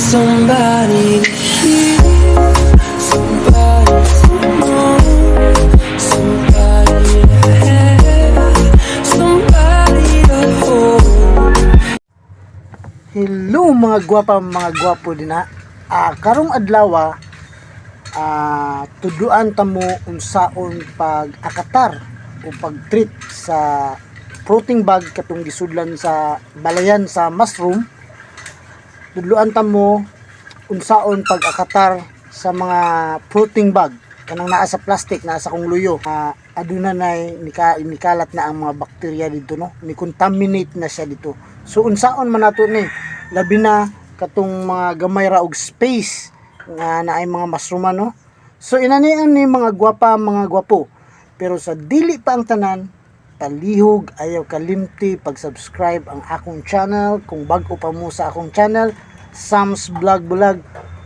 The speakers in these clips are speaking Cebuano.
Somebody to hear, somebody to know, somebody to have, somebody to hold. Hello mga gwapa, mga gwapo din ha. Karong adlaw, tuduan ta mo unsaon pag akatar o pag-treat sa fruiting bag katong gisudlan sa balayan sa mushroom. Tudluan ta mo unsaon pag akatar sa mga fruiting bag kanang naa sa plastic, naa sa kong luyo. Aduna nay nikalat na ang mga bakterya dito, no, ni contaminate na siya dito. So unsaon man nato ni, labi na katong mga gamay ra og space nga naay mga mushroom, no? So inanian ni, mga gwapa, mga gwapo. Pero sa dili pa ang tanan, palihog ayaw kalimti pag-subscribe ang akong channel kung bag-o pa mo sa akong channel, Sam's Vlog Vlog,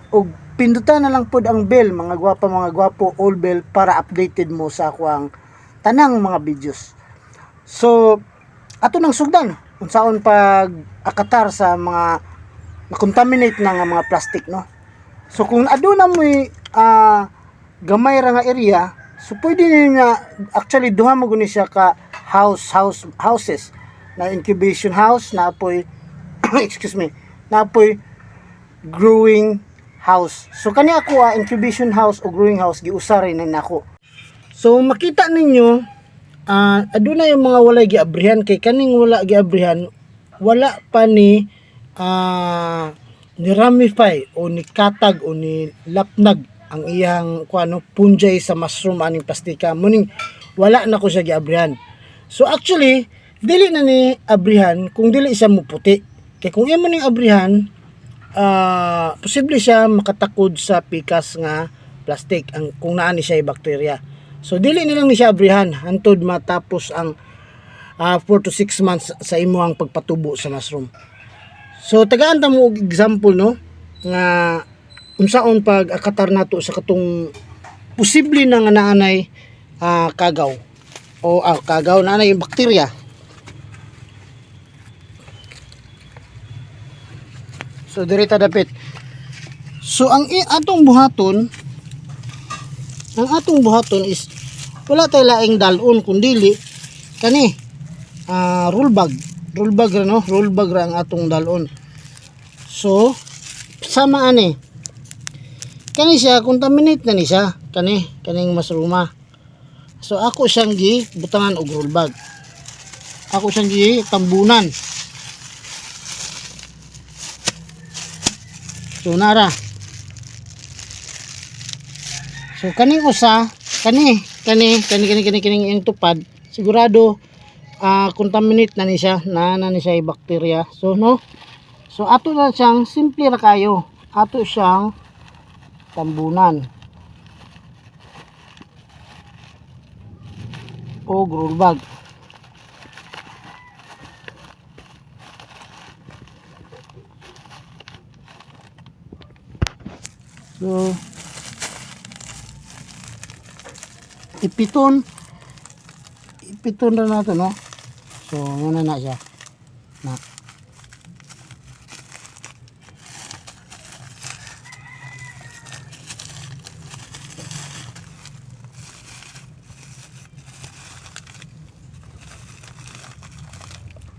ug pindutan na lang pod ang bell, mga gwapa, mga gwapo, all bell, para updated mo sa akuang tanang mga videos. So ato nang sugdan unsaon pag akatar sa mga na-contaminate na nga mga plastic, no? So kung aduna mo'y gamay ra nga area, so pwede niya, actually duha mo guni siya ka house house houses na incubation house na apoy, excuse me, na apoy growing house. So kani ako, incubation house o growing house, giusa rin na nako. So makita ninyo, aduna yung mga walay giabrihan, kay kaning wala giabrihan, wala pa ni ni ramify o ni katag o ni lapnag ang iyang kuano, fungi sa mushroom aning plastika, muning wala na ko siya giabrihan. So actually dili na ni abrihan kung dili siya muputi, kay kung imo ning abrihan, posible siya makatakod sa pikas nga plastic ang kung naa ni siya bakterya. So dili nilang ni siya abrihan hantod matapos ang 4 to 6 months sa imuhang pagpatubo sa mushroom. So tagaan ta mo og example, no, nga unsaon pag akatar nato sa katong posible na nga naanay kagaw o kagaw, naanay yung bakterya. So diri ta dapit. So ang atong buhaton is wala tay laing dalon kundili kani, roll bag. Roll bag ra, no? Roll bag ra ang atong dalon. So sama ani. Kani siya contaminate na ni siya kani, kaning masruma. So ako siyang gi butangan og roll bag. Ako siyang gi tambunan. So nara. So kaning usa, kani kani kani kani kani kaning iyang tupad, sigurado contaminate na ni siya, na ni siya bakterya. So no. So ato na siyang simple ra kayo. Ato siyang tambunan o roll bag. So ipiton ipiton na nato, no? So muna na siya na.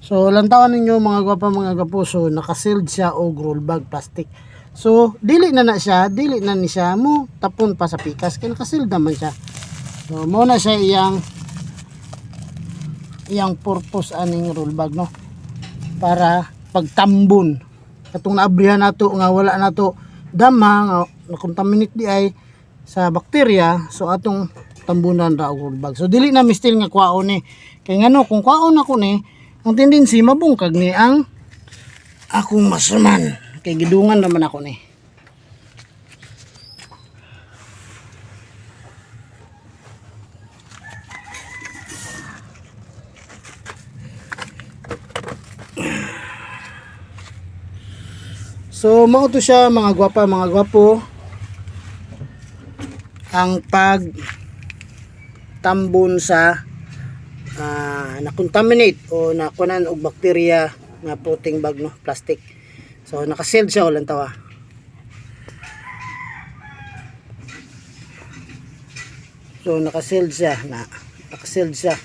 So lantawan ninyo, mga gwapa, mga gwapo. So nakasealed siya og roll bag plastic. So dili na na siya, dili na ni siya mo tapon pa sa pikas kay nakasealed naman siya. So mo na siya iyang iyang purpose aning roll bag, no, para pagtambon katong naabrihan nato nga wala nato dama nga na-contaminate di ay sa bakterya. So atong tambunan ra og roll bag. So dili na mistil nga kwaon ni, kay ngano kung kwaon ako ni, ang tendency mabungkag ni ang akong masuman kay gidungan naman ako ni. So mao to siya, mga gwapa, mga gwapo, ang pag tambon sa na-contaminate o nakunan og bakterya nga protein bag, no, plastic. So naka-sealed siya, walang tawa. So naka-sealed siya na. Naka-sealed siya.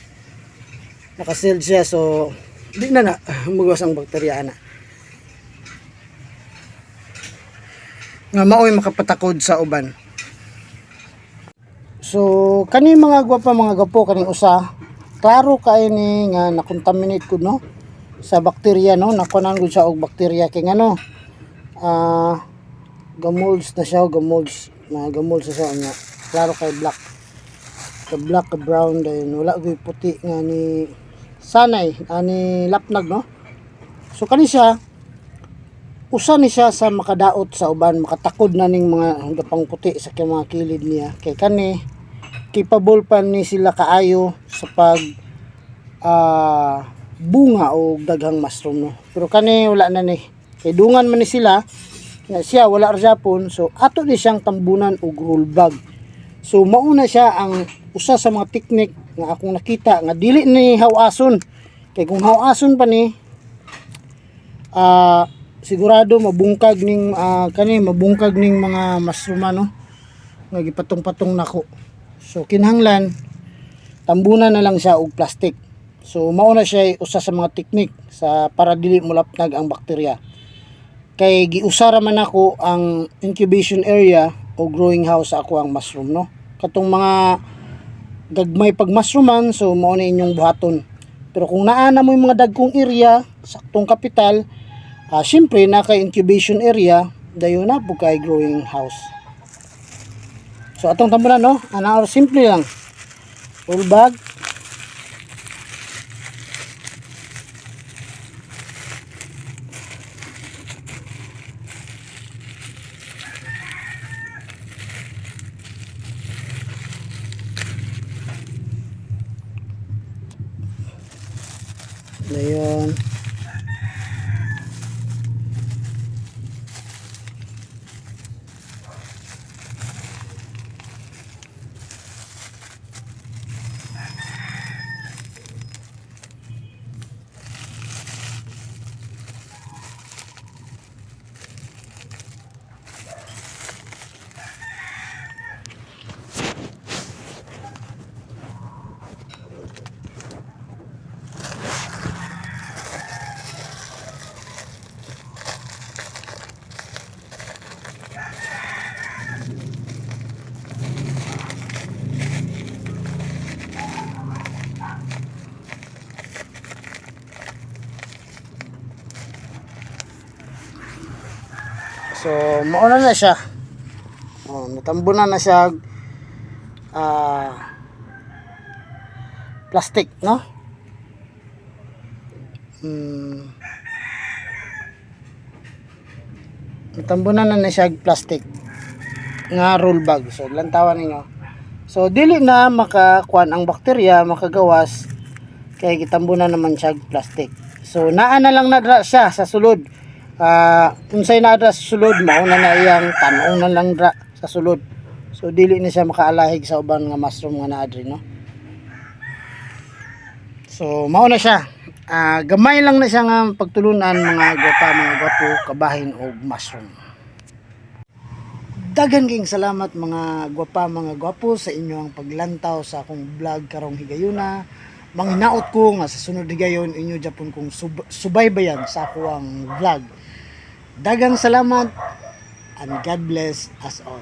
Naka-sealed siya, so di na na mugawas ang bakterya ana. Nga maoy makapatakod sa uban. So kani mga gwapa, mga gwapo, kaning usa, klaro kay ni nga na-contaminate ko, no, sa bakterya, no, nakunan gud siya og bakterya kay ngano, gamolds na siya, gamolds na, gamolds na siya nga klaro kay black ka, black ka brown, dayon wala gyud puti nga ni sanay ani lapnag, no. So kani siya, usa ni siya sa makadaot sa uban, makatakod na ning mga gapang puti sa kay mga kilid niya, kay kani capable pa ni sila kaayo sa pag bunga o daghang mushroom, no. Pero kani wala na ni, kay dungan man ni sila nga siya wala ra japon. So ato ni siyang tambunan og roll bag. So mauna siya ang usa sa mga teknik nga akong nakita nga dili ni hawason, kay kung hawason pa ni, sigurado mabungkag ning kani, mabungkag ning mga mushroom, ano, nga gipatong-patong nako. So kinahanglan tambunan na lang siya og plastic. So mauna siya usa sa mga teknik sa para dili molapnag ang bakterya, kay giusa ra man nako ang incubation area o growing house sa ako ang mushroom, no. Katong mga gagmay pag mushrooman, so mao na inyong buhaton. Pero kung naa na mo yung mga dagkong area, saktong kapital, syempre na kay incubation area, dayon na po kay growing house. So atong tambunan, no, ana, simple lang, roll bag. Dayon. So mauna na siya. Oh, natambunan na siya plastic, no? Natambunan na na siya og plastic nga roll bag. So lantawan ninyo. So dili na makakuan ang bakterya, makagawas, kay gitambunan naman siya og plastic. So naa na lang na dra siya sa sulod. Unsay naa dra sa sulod, mao na na iyang tan-ong na lang dra sa sulod. So dili na siya makaalahig sa uban nga mushroom nga naa diri, no. So mao na siya. Gamay lang na siya nga pagtulunan, mga gwapa, mga gwapo, kabahin og mushroom. Daghan king salamat, mga gwapa, mga gwapo, sa inyong paglantaw sa akong vlog karong higayuna. Manginaot ko nga sa sunod higayon inyo japon kong subaybayan sa akoang vlog. Daghang salamat and God bless us all.